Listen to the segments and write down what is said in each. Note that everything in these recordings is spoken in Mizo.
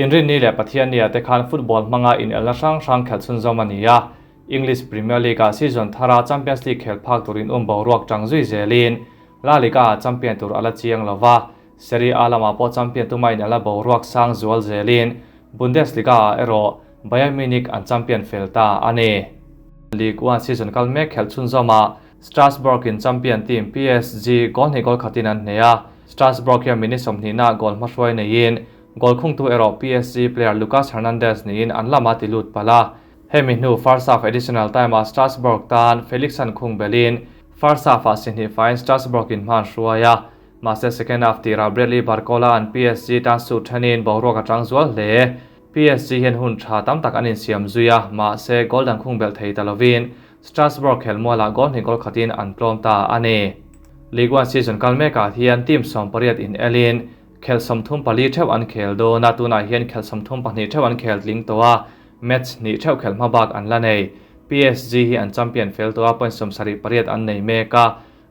Inrinni leh Pathiannia te khan football hmanga inelna hrang hrang khelh chhunzawm a ni a. English Premier League-ah season thara Champions League khel phak turin um boruak tang zui zelin La Liga-ah champion tur a la chiang lo va, Serie A lamah pawh champion tuma inelna boruak sang zual zelin Bundesliga-ah erawh Bayern Munich an champion fel ta a ni. Ligue 1 season kal mek khelh chhunzawmah Strasbourg-in champion team PSG goal hnih goal khatin an hneh a, Strasbourg hian minute sawmhnihnaah goal hmahruai neiin goal khungtu erawh PSG player Lucas Hernandez niin an lama ti lut palh a. Hemi hnu first half additional time-ah Strasbourg tan Felix-a'n khung belhin first half-ah si hnih faiin Strasbourg-in hma an hruai a, mahse second half tirah Bradley Barcola-a'n PSG tan suit thenin boruak a chang zual hle. PSG hian hun tha tam tak an insiam zui a, mahse goal dang khung belh thei ta lovin Strasbourg khelmualah goal hnih goal khatin an tlawm ta a ni. Ligue 1 season kal mekah hian team 18 in elin khelh 34 theuh an khel dawn a, tunah hian khelh 32 theuh an khel tling tawh a, match hnih theuh khelh hma bak an la nei. PSG hi an champion fel tawh a, point 78 an nei mek a,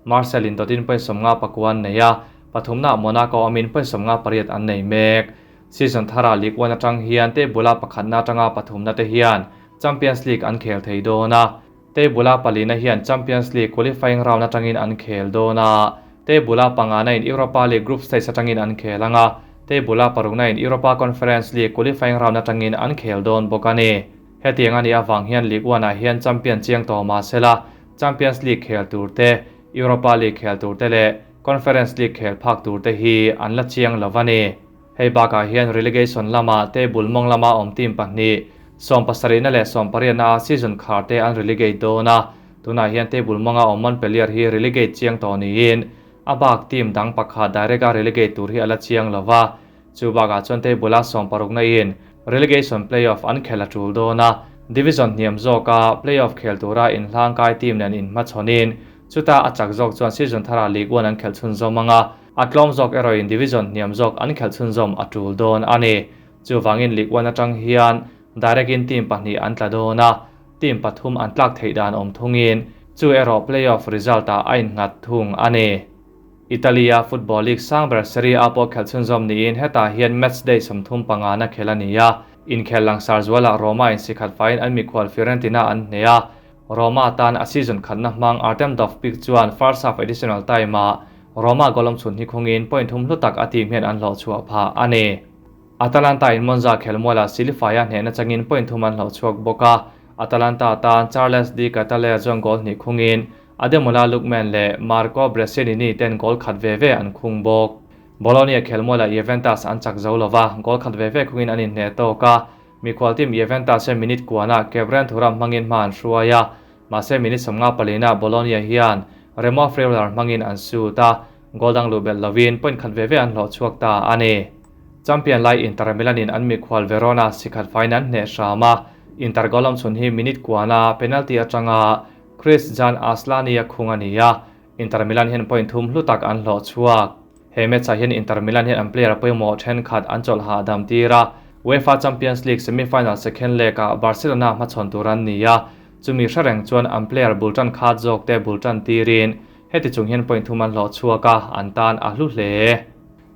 Marseille in dawtin point 59 an nei a, pathumnaah Monaco awmin point 58 an nei mek. Season thara Ligue 1 atang hian table-a pakhatna atanga pathumna te hian Champions League an khel thei dawn a, table-a palina hian Champions League qualifying round atangin an khel dawn a, table-a pangana in Europa League group stage atangin an khel ang a, table-a parukna in Europa Conference League qualifying round atangin an khel dawn bawk a ni. Hetiang a nih avang hian Ligue 1-ah hian champion chiang tawh mah sela, Champions League khel tur te, Europa League khel tur te leh Conference League khel phak tur te hi an la chiang lo a ni. Hei bakah hian relegation lama table mawng lama awm team pahnih, 70na leh 80na ah season khar te an relegate dawn a, tunah hian table mawnga awm Montpellier hi relegate chiang tawh niin a bak team dang pakhat direct a relegate tur hi a la chiang lo va, chu bakah chuan table a 60na in relegation playoff an khel a tul dawn a, division hniam zawka playoff khel tura inhlangkai team nen inhmachhawnin chuta a chak zawk chuan season thara Ligue 1 an khelh chhunzawm ang a. A tlawm zawk erawhin division hniam zawk an khelh chhunzawm a tul dawn a ni. Chuvangin Ligue 1 atang hian direct in team pahnih an tla dawn a, team pathum an tlak theih dan awm thungin chu erawh playoff result ah a innghat thung a ni. Italy-a football league sang ber Serie A pawh khelh chhunzawm niin hetah hian match day 35 na khel a ni a, inkhel langsar zualah Roma in sikhat faiin an mikhual Fiorentina an hneh a, Roma tan a season khatna hmang Artem Dovbyk chuan first half additional time-ah Roma goal awm chhun hi khungin point thum hlu tak a team hian an hlawh chhuah phah a ni. Atalanta in Monza khelmualah Silifaia hnehna changin point thum an hlawh chhuak bawk a, Atalanta tan Charles Di Ketelaere chuan goal hnih khungin Ademola Lookman leh Marco Brescianini ten goal khat ve ve an khung bawk. Bologna khelmualah Juventus an chak zo lova, goal khat ve ve khungin an inhneh tawk a, Mikhual team Juventus hian minute kuanah Kevren Thuram hmangin hma an hruai a, mahse minute 54ah Bologna hian Remo Freuler hmangin an shoot a, goal dang luh belh lovin point khat ve ve an hlawh chhuak ta a ni. Champion lai Inter Milan in an mikhual Verona sikhat faiin an hneh hram a, Inter goal awm chhun hi minute kuana penalty atanga Kristjan Asllani a khung a ni a, Inter Milan hian point thum hlu tak an hlawh chhuak. He match ah hian Inter Milan hian an player pawimawh thenkhat an chawlh hahdam tir a, UEFA Champions League semi-final second leg ah Barcelona hmachhawn tur an ni a, chumi hre reng chuan an player bul tan khat zawk te bul tan tirin heti chung hian point thum an hlawh chhuak a, an tan a hlu hle.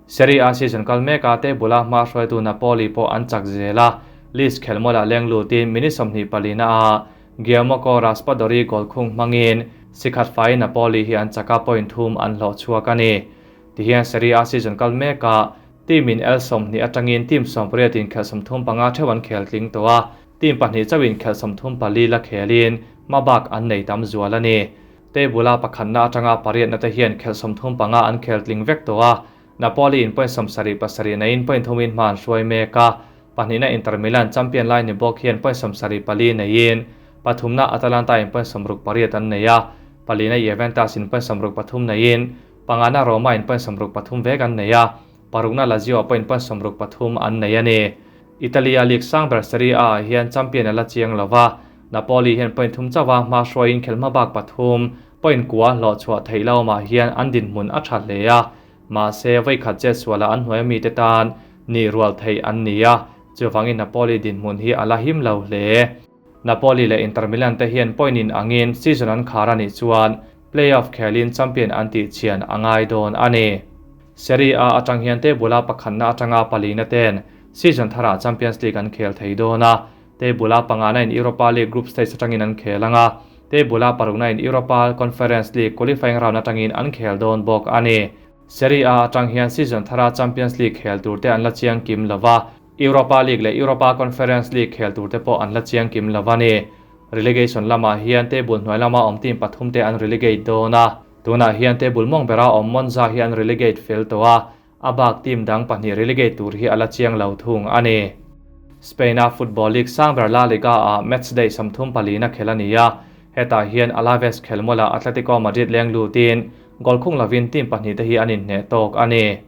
Serie A season kal mek a table a hma hruaitu Napoli pawh an chak zel a, Leeds khelmualah leng lutin minute 24 ah Gianmarco Raspadori goal khung hmangin sikhat faiin Napoli hi an chak a, point thum an hlawh chhuak a ni. Tihian Serie A season kal mekah team in L 20 atangin team 18 in khelh 35 theuh an khel tling tawh a, team pahnih chauhin khelh 34 la khelin hma bak an nei tam zual a ni. Table a pakhatna atanga pariatna te hian khelh 35 an khel tling vek tawh a, Napoli in point 77 neiin point thumin hma an hruai mek a, pahnihna Inter Milan champion lai ni bawk hian point 74 neiin pathumna Atalanta in point 68 an nei a, palina Juventus in point 63 neiin pangana Roma in point 63 vek an nei a, parukna Lazio point point 63 an nei a ni. Italy-a league sang ber Serie A ah hian champion a la chiang lova, Napoli hian point thum chauha hma hruaiin khelhma bak pathum point kua hlawh chhuah theih lo awmah hian an dinhmun a tha hle a, mahse voikhat che sualah an hnuai mite tan ni rual theih an ni a, chuvangin Napoli dinhmun hi a la him lo hle. Napoli leh Inter Milan te hian point in angin season an khar a nih chuan playoff khelin champion an tih chhian a ngai dawn a ni. Serie A atang hian table-a pakhatna atanga palina ten season tharah Champions League an khel thei dawn a, table-a pangana in Europa League group stage atangin an khel ang a, table-a parukna in Europa Conference League qualifying round atangin an khel dawn bawk a ni. Serie A atang hian season thara Champions League khel tur te an la chiang kim lo va, Europa League leh Europa Conference League khel tur te pawh an la chiang kim lo a ni. Relegation lamah hian table hnuai lama awm team pathum te an relegate dawn a, tunah hian table mawng bera awm Monza hi an relegate fel tawh a, a bak team dang pahnih relegate tur hi a la chiang lo thung a ni. Spain-a football league sang ber La Liga-ah matchday 34 na khel a ni a, hetah hian Alaves khelmualah Atletico Madrid leng lutin goal khung lovin team pahnih te hi an inhneh tawk a ni.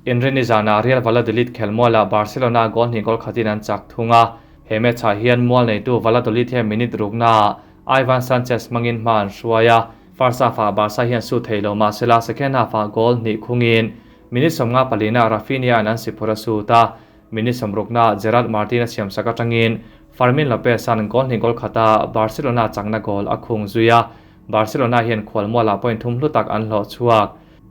Inrinni zanah Real Valladolid khelmualah Barcelona goal hnih goal khatin an chak thung a, he match-ah hian mual neitu Valladolid hian minute ruknaah Ivan Sanchez hmangin hma an hruai a, first half-ah Barca hian shoot thei lo mahsela second half-ah goal hnih khungin minute 54 nah Raphinha-a'n an si phur a shoot a, minute 60 nah Gerard Martin a siamsak atangin Fermin Lopez-a'n goal hnih goal khata Barcelona chakna goal a khung zui a, Barcelona hian khualmualah point thum hlu tak an hlawh chhuak.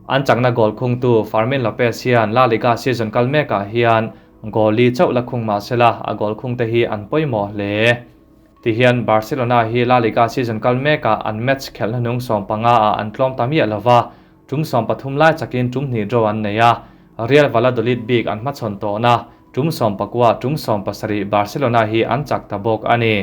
An chakna goal khungtu Fermin Lopez hian La Liga season kal mekah hian goal li chauh la khung mahsela a goal khungte hi an pawimawh hle. Tihian Barcelona hi La Liga season kal mekah an match khelhna hnung 15 ah an tlawm ta miah lova, tum 13 lai chakin tum hnih draw an nei a, Real Valladolid bik an hmachhawn tawhna tum 19 tum 17 Barcelona hi an chak ta bawk a ni.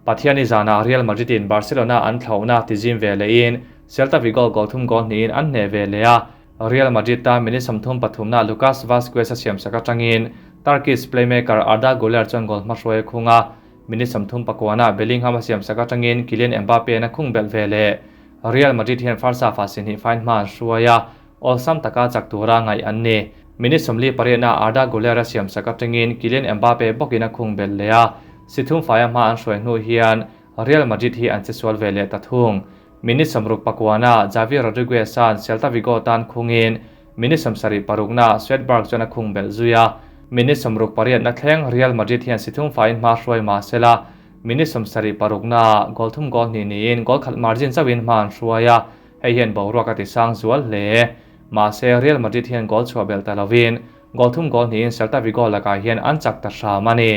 Pathiani zanah Real Madrid-in Barcelona an thlauhna tizim ve lehin Celta Vigo goal thum goal hnihin an hneh ve leh a, Real Madrid tan minute 33 nah Lucas Vazquez a siamsak atangin Turkish playmaker Arda Guler chuan goal hmahruai a khung a, minute 39 nah Bellingham a siamsak atangin Kylian Mbappe-a'n a khung belh ve leh. Real Madrid hian first half-ah si hnih fine hma an hruai a, awlsam taka chak tura ngaih an ni. Minute 48 nah Arda Guler a siamsak atangin Kylian Mbappe bawkin a khung belh leh a, si thum faia hma an hruai hnu hian Real Madrid hi an che sual ve leh ta thung. Minute 69 nah Javi Rodriguez-a'n Celta Vigo tan khungin minute 76 nah Swedberg chuan a khung belh zui a, minute 68 na thleng Real Madrid hian si thum faiin hma hruai mahsela minute 76 nah goal thum goal hnih niin goal khat margin chauhin hma an hruai a, hei hian boruak a ti sang zual hle. Mahse Real Madrid hian goal chhuah belh ta lovin goal thum goal hnihin Celta Vigo lakah hian an chak ta hram a ni.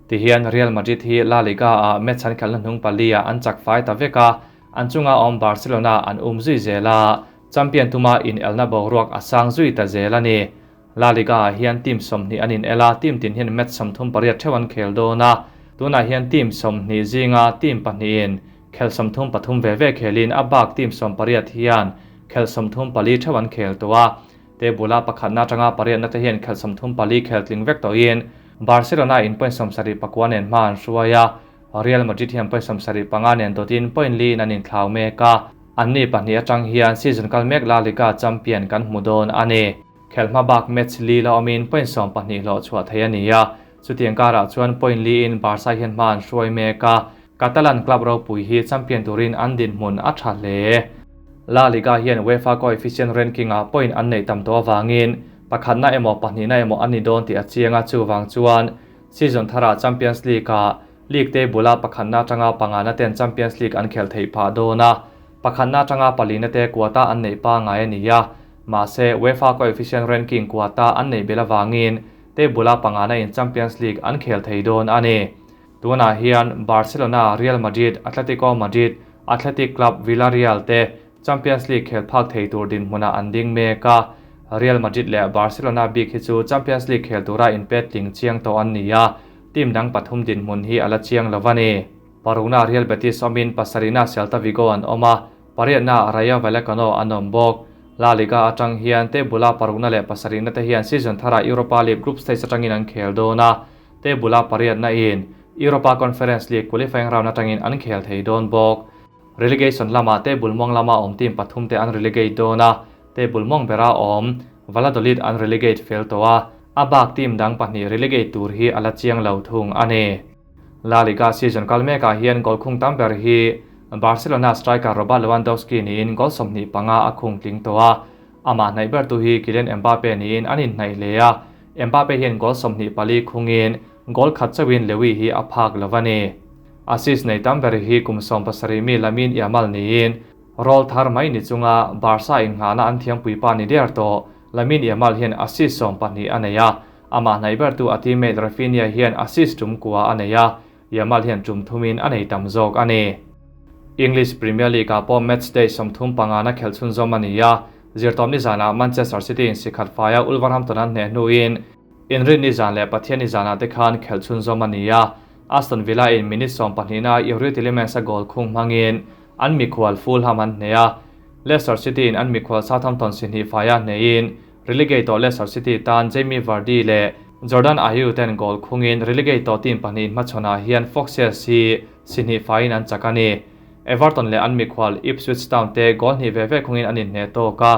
Tihian Real Madrid hi La Liga-ah match an khelhna hnung pali-ah an chak fai ta vek a, an chunga awm Barcelona an um zui zel a, champion tuma inelna boruak a sang zui ta zel a ni. La Liga-ah hian team 20 an inel a, team tin hian match 38 theuh an khel dawn a, tunah hian team 20 zinga team pahnihin khel 33 ve ve khelin a bak team 18 hian khel 34 theuh an khel tawh a, table-a pakhatna atanga pariatna te hian khel 34 khel tling vek tawhin Barcelona in point 79 nen hma an hruai a, Real Madrid hian point 75 nen dawtin point li in an inthlau mek a, anni pahnih atang hian season kal mek La Liga champion kan hmu dawn a ni. Khelhma bak match li la awmin point 12 hlawh chhuah thei a ni a, chutiang karah chuan point li in Barca hian hma an hruai mek a, Catalan club ropui hi champion turin an dinhmun a tha hle. La Liga hian UEFA coefficient ranking-ah point an neih tam tawh avangin pakhatna emaw pahnihna emaw an ni dawn tih a chiang a, chuvang chuan season tharah Champions League-ah league table-a pakhatna atanga pangana ten Champions League an khelh theih phah dawn a, pakhatna atanga palina te quota an neih pangai a ni a, mahse UEFA coefficient ranking quota an neih belh avangin table-a pangana in Champions League an khel thei dawn a ni. Tunah hian Barcelona, Real Madrid, Atletico Madrid, Athletic Club, Villarreal te Champions League khel phak thei tur dinhmunah an ding mek a, Real Madrid leh Barcelona bik hi chu Champions League khel tura inpet tling chiang tawh an ni a, team dang pathum dinhmun hi a la chiang lo a ni. Parukna Real Betis awmin pasarihna Celta Vigo an awm a, pariatna Rayo Vallecano an awm bawk. La Liga atang hian table-a parukna leh pasarihna te hian season tharah Europa League group stage atangin an khel dawn a, table-a pariatna in Europa Conference League qualifying round atangin an khel thei dawn bawk. Relegation lamah table mawng lama awm team pathum te an relegate dawn a, table mawng bera awm Valladolid an relegate fel tawh a, a bak team dang pahnih relegate tur hi a la chiang lo thung a ni. La Liga season kal mekah hian goal khung tam ber hi Barcelona striker Robert Lewandowski niin goal 25 a khung tling tawh a, amah hnaih ber tu hi Kylian Mbappe niin an inhnaih hle a, Mbappe hian goal 24 khungin goal khat chauhin Lewi hi a phak lo a ni. Assist nei tam ber hi kum 17 mi Lamine Yamal niin roll thar mai ni chunga Barca in nghahna an thiam puipa ni der tawh Lamine Yamal hian assist 12 a nei a, Amah hnaih bertu a teammate Raphinha hian assist tum kua a nei a, Yamal hian tum thumin a nei tam zawk a ni. English Premier League-ah pawh matchday 35 na khelh chhunzawm a ni a, Zirtawpni zanah Manchester City in sikhat faia Wolverhampton an hneh hnuin Inrinni zan leh Pathianni zanah te khan khelh chhunzawm a ni a, Aston Villa in minute 12 na Youri Tielemans a goal khung hmangin an mikhual Fulham an hneh a, Leicester City in an mikhual Southampton si hnih faia hnehin relegate tawh Leicester City tan Jamie Vardy leh Jordan Ayew ten goal khungin relegate tawh team pahnih hmachhawnah hian Foxes hi si hnih faiin an chak a ni. Everton leh an mikhual Ipswich Town te goal hnih ve ve khungin an inhneh tawk a.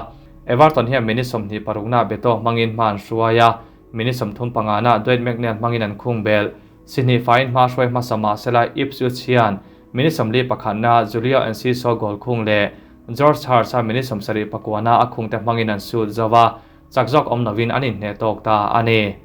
Everton hian minute 26 na Beto hmangin hma an hruai a, minute 35 na Dwight McNeil hmangin an khung bel. Si hnih faiin hma hruai hmasa mahsela Ipswich hian minute 41 na Julio Enciso goal khung leh George Hurst a minute 79 na a khung te hmangin an sut zo a, chak zawk awm lovin an inhneh tawk ta a ni.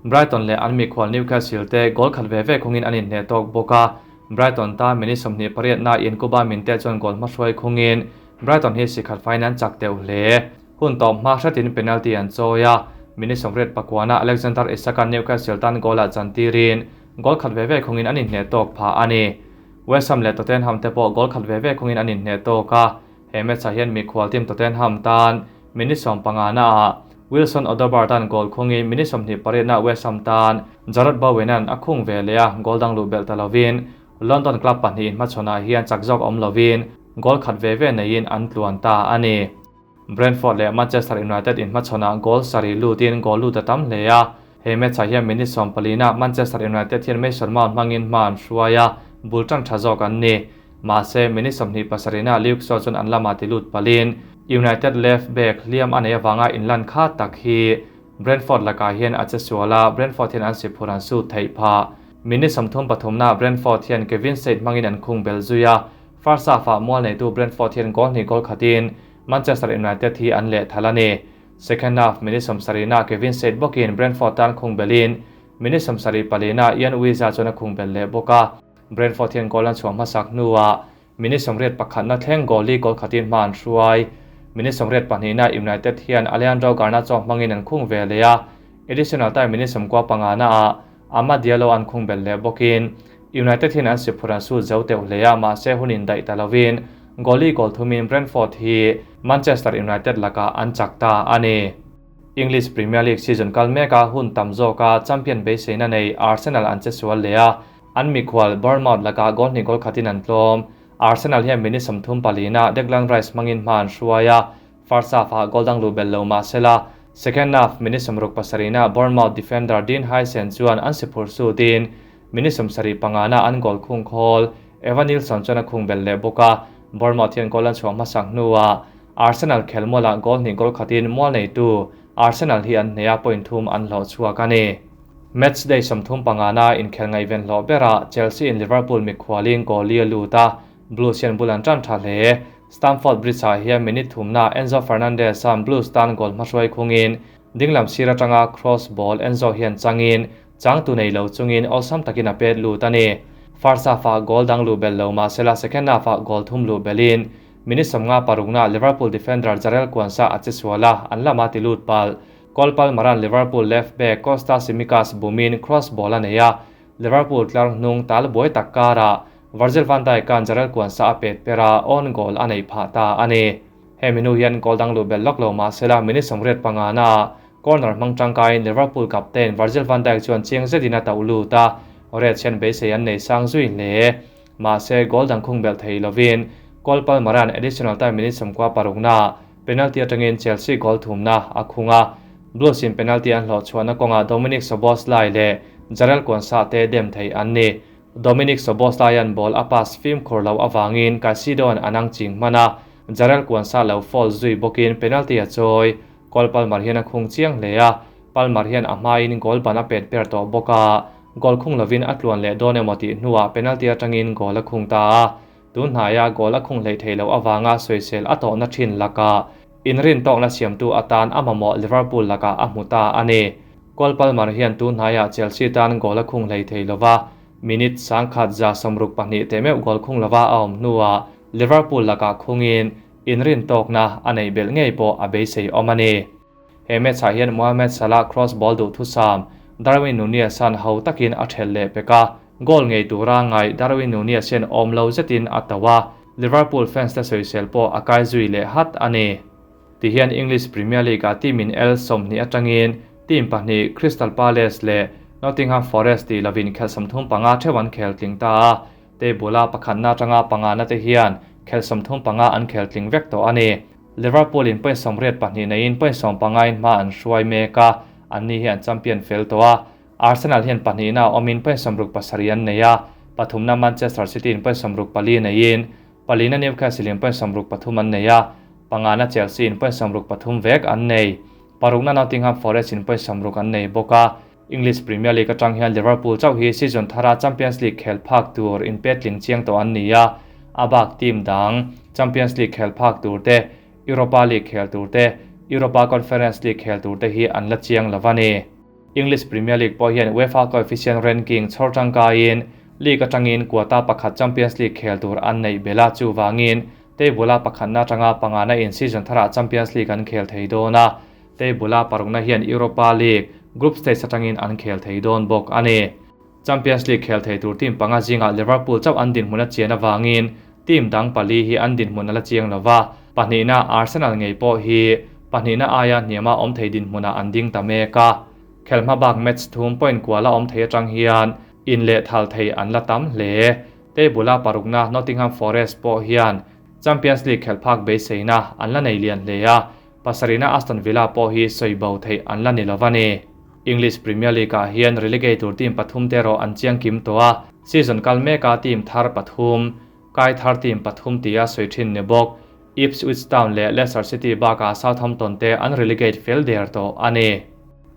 Brighton leh an mikhual Newcastle te goal khat ve ve khungin an inhneh tawk bawk a, Brighton ta minute 28 na Yankuba Minteh chuan goal hma hruai khungin Brighton hi si khat faiin an chak deuh hle. Hun tawp hma hretin penalty an chawi a, minute 89 na Alexander Isak a Newcastle tan goal ah chantirin goal khat ve ve khungin an inhneh tawk phah a ni. West Ham leh Tottenham te pawh goal khat ve ve khungin an inhneh tawk a, he match ah hian mikhual team Tottenham tan minute 15 na ah Wilson Odobert an goal khungin minute 28 na West Ham tan Jarrod Bowen an a khung ve leh a, goal dang luh belh ta lovin London club pahnih hmachhawnah hian chak zawk awm lovin goal khat ve ve neiin an tluan ta a ni. Brentford leh Manchester United in hmachhawnah goal sarih lutin goal lut a tam hle a, he match ah hian minute 14 na Manchester United hian Mason Mount hmangin hma an hruai a, bul tang tha zawk an ni. Mahse minute 27 na Luke Shaw chuan an lama ti lut palin United left back hliam a nei awanga inlan kha tak hi Brentford lakah hian a che sual a, Brentford hian an si phur an sut theih phah. Minute 33 na Brentford hian Kevin Schade hmangin an khung bel zui a, first half ah mual neitu Brentford hian goal hnih goal khatin Manchester United hi an leh thal a ni. Second half minute 70 na Kevin Schade bawkin Brentford tan khung belin minute 74 na Yoane Wissa chuan a khung bel leh bawk a. Brentford hian goal an chhuah hmasak hnuah minute 81 na thleng goal li goal khatin hma an hruai. Minute 82 na United hian Alejandro Garnacho hmangin an khung ve leh a, additional time minute 95 na ah Amad Diallo an khung bel leh bawkin United hian an si phur an sut zo teuh hle a, mahse hunin daih ta lovin goal li goal thumin Brentford hi Manchester United lakah an chak ta a ni. English Premier League season kal mek a hun tam zawk a champion beiseina nei Arsenal an che sual leh a, an mikhual Bournemouth lakah goal hnih goal khatin an tlawm. Arsenal hian minute 34 na Declan Rice hmangin hma an hruai a, first half ah goal dang luh bel lo mahsela second half minute 67 na Bournemouth defender Dean Huijsen chuan an si phur sutin minute 75 na an goal khung khawl Evan Nilsson chuan a khung bel leh bawk a, Bournemouth hian goal an chhuah hmasak hnuah Arsenal khelmualah goal hnih goal khatin mual neitu Arsenal hi an hneh a, point thum an hlawh chhuak a ni. Match day 35 na inkhel ngaihven hlawh berah Chelsea in Liverpool mikhualin goal li a lut a, Blues hian bul an tan tha hle. Stamford Bridge ah hian minute thum na Enzo Fernandez an Blues tan goal hma hruai khungin dinglam sir atanga cross ball Enzo hian changin changtu nei lo chungin awlsam takin a pet lut a ni. First half ah goal dang luh bel lo mahsela second half ah goal thum luh belin minute 56 na Liverpool defender Jarell Quansah a che sual a, an lama ti lut pal. Cole Palmer-an Liverpool left back Kostas Tsimikas bumin cross ball a nei a, Liverpool tlar hnung tal buai tak karah Virgil van Dijk an Jarell Quansah a pet pera own goal a nei phah ta a ni. He minu hian goal dang luh bel lawk lo mahsela minute 85 na corner hmang tangkain Liverpool captain Virgil van Dijk chuan chiang zetin a tauh lut a, Reds hian beisei an nei sang zui hle. Mahse goal dang khung bel thei lovin Cole Palmer-an additional time minute 96 na penalty atangin Chelsea goal thum na a khung a, Blues in penalty an hlawh chhuahna kawnga Dominic Szoboszlai leh Jarell Quansah te dem thei an ni. Dominic Szoboszlai an ball a pass fim khur lo awangin Caicedo an anang ching hman a, Jarell Quansah lo foul zui bawkin penalty a chawi. Cole Palmer hian a khung chiang hle a, Palmer hian a hmain goal ban a pet per tawh bawk a, goal khung lovin a tluan leh dawn emaw tih hnuah penalty atangin goal a khung ta a, tun hnaia goal a khung hlei thei lo awanga sawisel a tawhna thin laka inrin tawkna siamtu atan a mamawh Liverpool laka a hmu ta a ni. Cole Palmer hian tun hnaia Chelsea tan goal a khung hlei thei lova, minute 162 te meuh goal khung lova a awm hnuah Liverpool laka khungin inrin tawkna a nei belh ngei pawh a beisei awm a ni. He match-ah hian Mohamed Salah cross ball duhthusam Darwin Nunez-a'n ho takin a thelh leh pek a, goal ngei tura ngaih Darwin Nunez hian awm lo zetin a to a, Liverpool fans te sawisel pawh a kai zui leh hat a ni. Tihian English Premier League-ah team in el 20 atangin team pahnih Crystal Palace leh Nottingham Forest tih lovin khelh 35 theuh an khel tling ta a, table-a pakhatna atanga pangana te hian khelh 35 an khel tling vek tawh a ni. Liverpool in point 82 neiin point 15 in hma an hruai mek a, anni hi an champion fel tawh a. Arsenal hian pahnihna a awmin point 67 an nei a, pathumna Manchester City in point 64 neiin palina Newcastle in point 63 an nei a, pangana Chelsea in point 63 vek an nei. Parukna Nottingham Forest in point 60 an nei bawk a. English Premier League atang hian Liverpool chauh hi season thara Champions League khel phak tur in petling chiang tawh an ni a, a bak team dang Champions League khel phak tur te, Europa League khel tur te, Europa Conference League khel tur te hi an la chiang lo a ni. English Premier League pawh hian UEFA coefficient ranking chhawr tangkaiin league atangin quota pakhat Champions League khel tur an neih belh a, chuvangin table-a pakhatna atanga pangana in season tharah Champions League an khel thei dawn a, table-a parukna hian Europa League group stage atangin an khel thei dawn bawk a ni. Champions League khel thei tur team panga zingah Liverpool chauh an dinhmun a chian avangin team dang pali hi an dinhmun a la chiang lo va, pahnihna Arsenal ngei pawh hi pahnihna aia hniama awm thei dinhmunah an ding ta mek a. Khelhma bak match thum point kuala awm thei atang hian in leh thal thei an la tam hle. Table-a parukna Nottingham Forest pawh hian Champions League khelh phak beiseina an la nei lian hle a, pasarihna Aston Villa pawh hi sawi bo theih an la ni lo a ni. English Premier League-ah hian relegate tur team pathum te erawh an chiang kim tawh a, season kal meka team thar pathum, kai thar team pathum tia sawi thin ni bawk. Ipswich Town leh Leicester City bakah Southampton te an relegate fel der tawh a ni.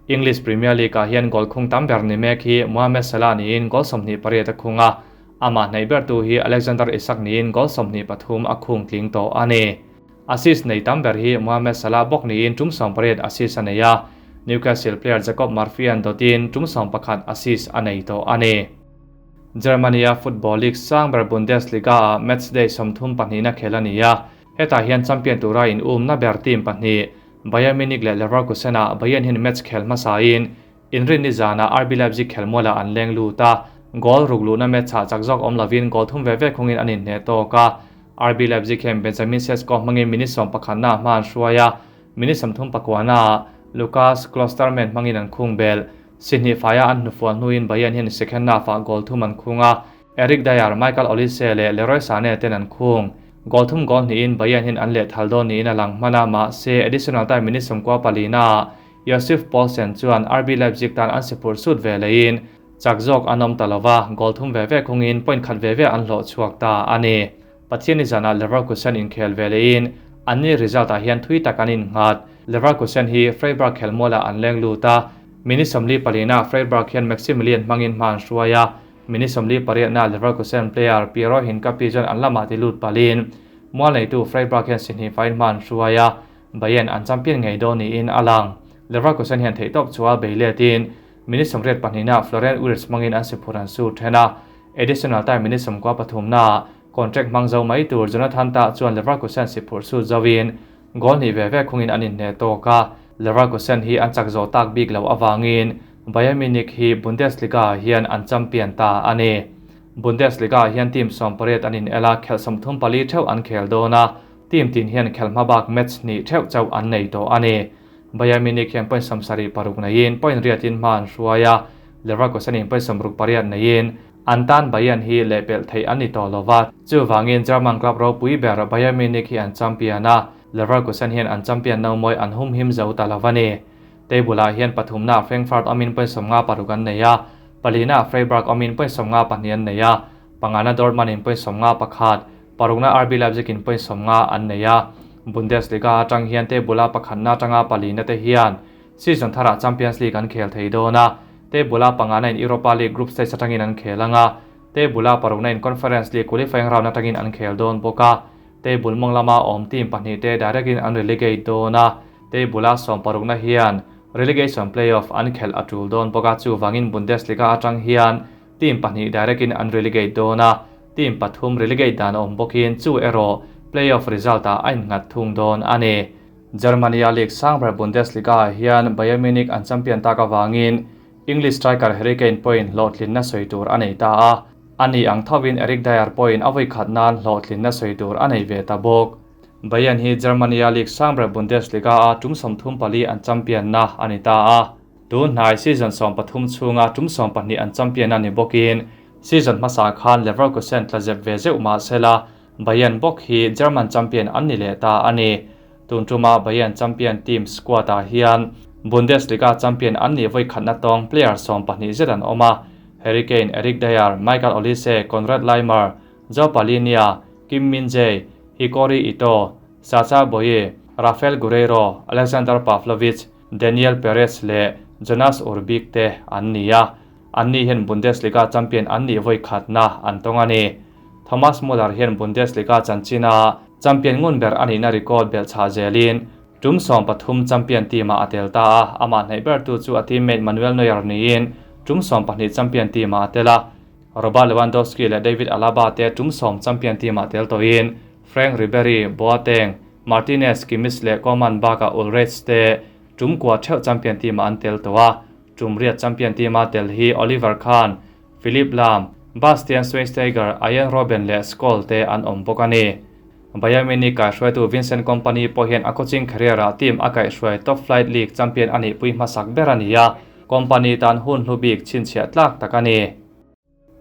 English Premier League-ah hian goal khung tam ber ni mek hi Mohamed Salah niin goal 28 a khung a, amah hnaih bertu hi Alexander Isak niin goal 23 a khung tling tawh a ni. Assist nei tam ber hi Mohamed Salah bawk niin tum 18 assist a nei a, Newcastle player Jacob Murphy an dawtin tum 11 assist a nei tawh a ni. Germany-a football league sang ber Bundesliga-ah matchday 32 na khel a ni a, hetah hian champion tura in umna ber team pahnih Bayern Munich leh Leverkusen-ah Bayern hian match khel hmasain inrinni zanah RB Leipzig khelmualah an leng lut a, goal ruk luhna match-ah chak zawk awm lovin goal thum ve ve khungin an inhneh tawk a. RB Leipzig hian Benjamin Sesko hmangin minute 11 na hma an hruai a, minute 39 naah Lukas Klostermann hmangin an khung bel. Sihnih faia an hnufual hnuin Bayern hian second half-ah goal thum an khung a, Eric Dier, Michael Olise leh Leroy Sane ten an khung. Goal thum goal hnihin Bayern hian an leh thal dawn niin a lang hman a, mahse additional time minute 94 naah Yussuf Poulsen chuan RB Leipzig tan an si phurh sut ve leiin chak zawk an awm ta lo va, goal thum ve ve khungin point khat ve ve an hlawh chhuak ta a ni. Pathianni zanah Leverkusen inkhel ve leiin anni result-ah hian thui tak an innghat. Leverkusen hi Freiburg khelmualah an leng lut a, minute 44 ah Freiburg hian Maximilian hmangin hma an hruai a, minute 48 na Leverkusen player Piero Hincapié chuan an lamah ti lut palin mual neitu Freiburg hian si hnih faiin hma an hruai a, Bayern an champion ngei dawn niin a lang. Leverkusen hian theihtawp chua bei letin minute 82 na Florian Wirtz hmangin an si phur an sur then a, additional time minute 93 na contract hmang zo mai tur Jonathan Tah chuan Leverkusen si phurh sut zoin goal hnih ve ve khungin an inhneh tawk a, Leverkusen hi an chak zo tak bik lo awangin Bayern Munich hi Bundesliga hian an champion ta a ni. Bundesliga hian team 18 an in el a, khelh 34 theuh an khel dawn a, team tin hian khelh hma bak match hnih theuh chauh an nei tawh a ni. Bayern Munich hian point 76 neiin point riatin hma an hruai a, Leverkusen in point 68 neiin an tan Bayern hi lehpelh theih an ni tawh lo va, chuvangin German club ropui ber Bayern Munich hi an champion a, Leverkusen hian an champion no mawi an hum him zo ta lo a ni. Table-ah hian pathumna Frankfurt awmin point 56 an nei a, palina Freiburg awmin point 52 an nei a, pangana Dortmund in point 51, parukna RB Leipzig in point 50 an nei a. Bundesliga atang hian table-a pakhatna atanga palina te hian season tharah Champions League an khel thei dawn a, table-a pangana in Europa League group stage atangin an khel anga, table-a parukna in Conference League qualifying round atangin an khel dawn bawk a, table mawng lama awm team pahnih te direct in an relegate dawn a, table-a 16 na hian relegation playoff an khelh a tul dawn bawk a, chuvangin Bundesliga atang hian team pahnih direct in an relegate dawn a, team pathum relegate dan awm bawkin chu erawh playoff result-ah a innghat thung dawn a ni. Germany-a league sang ber Bundesliga-ah hian Bayern Munich an champion tak avangin English striker Harry Kane pawhin hlawhtlinna sawi tur a nei ta a, ani ang thovin Eric Dier pawhin a vawikhat nan hlawhtlinna sawi tur a nei ve ta bawk. Bayern hi Germany-a league sang ber Bundesliga-a tum 34 an champion-na a ni ta a, tun hnai season 13 chhunga tum 12 an champion a ni bawkin season hmasa khan Leverkusen tla zep ve zeuh mah sela Bayern bawk hi German champion an ni leh ta a ni. Tun tuma Bayern champion team squad-ah hian Bundesliga champion an nih vawikhatna tawng player 12 zet an awm a, Harry Kane, Eric Dier, Michael Olise, Konrad Laimer, Joao Palhinha, Kim Min-jae, Hikori Ito, Sacha Boey, Raphael Guerreiro, Alexander Pavlovic, Daniel Peretz leh Jonas Urbig te an ni a. Anni hian Bundesliga champion an nih vawikhatna an tawng a ni. Thomas Muller hian Bundesliga chanchina champion ngun ber a nihna record belh chhah zelin tum 13 champion team-ah a tel ta a, amah hnaih bertu chu a teammate Manuel Neuer niin tum 12 champion team-ah a tel a. Robert Lewandowski leh David Alaba te tum 10 champion team-ah tel tawhin Franck Ribery, Boateng, Martinez, Kimmich leh Coman bakah Ulreich te tum kua theuh champion team-ah an tel tawh a. Tum riat champion team-a tel hi Oliver Kahn, Philipp Lahm, Bastian Schweinsteiger, Arjen Robben leh Scholes te an awm bawk a ni. Bayern Munich kaihhruaitu Vincent Kompany pawh hian a coaching career-ah team a kaihhruai top flight league champion a nihpui hmasak ber a ni a, Kompany tan hun hlu bik chhinchhiah tlak tak a ni.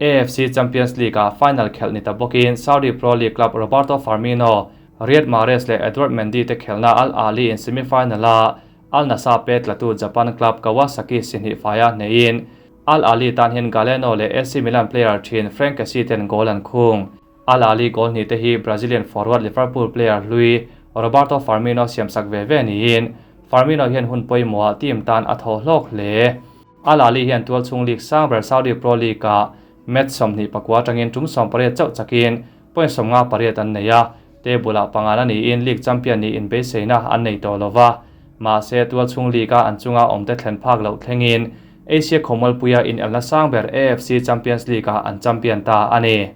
AFC Champions League-ah final khelh ni ta bawkin Saudi Pro League club Roberto Firmino, Riyad Mahrez leh Edouard Mendy te khelhna Al Ahly in semi-final-a Al Nassr pet tlatu Japan club Kawasaki si hnih faia hneihin Al Ahly tan hian Galeno leh AC Milan player thin Frank Kessie ten goal an khung. Al Ahly goal hnih te hi Brazilian forward Liverpool player hlui Roberto Firmino siamsak ve ve niin Firmino hian hun pawimawhah team tan a thaw hlawk hle. Al Ahly hian tualchhung league sang ber Saudi Pro League-ah match 24 atangin tum 18 chauh chakin point 58 an nei a, table-ah pangana niin league champion niin beiseina an nei tawh lova. Mahse, tualchhung league-a an chunga awmte thlen phak loh thlengin Asia khawmualpuia inelna sang ber AFC Champions League-ah an champion ta a ni.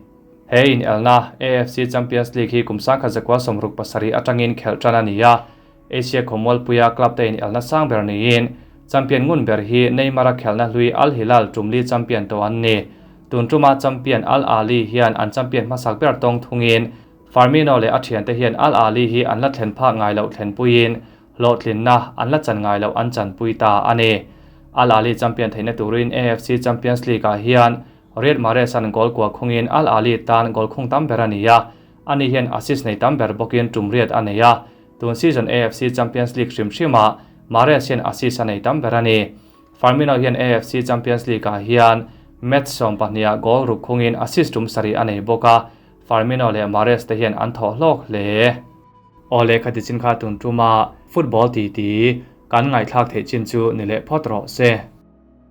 He inelna AFC Champions League hi kum 1967 atangin khelh tan a ni a, Asia khawmualpuia club te inelna sang ber niin champion ngun ber hi Neymar-a khelhna hlui Al Hilal tumli champion tawh an ni. Tun tuma champion Al Ahly hian an champion hmasak ber tawng thungin Firmino leh a thiante hian Al Ahly hi an la thlen phak ngai loh thlenpuiin hlawhtlinna an la chan ngai loh an chanpui ta a ni. Al Ahly champion theihna turin AFC Champions League-ah hian Riyad Mahrez-a'n goal kua khungin Al Ahly tan goal khung tam ber a ni a, ani hian assist nei tam ber bawkin tum riat a nei a. Tun season AFC Champions League hrim hrimah Mahrez hian assist a nei tam ber a ni. Firmino hian AFC Champions League-ah hian match 12-ah goal ruk khungin assist tum sarih a nei bawk a, Firmino leh Mahrez te hian an thawh hlawk hle. Aw lehkha ti chin kha tun tuma football titi kan ngaihthlak theih chin chu ni leh phawt rawh se.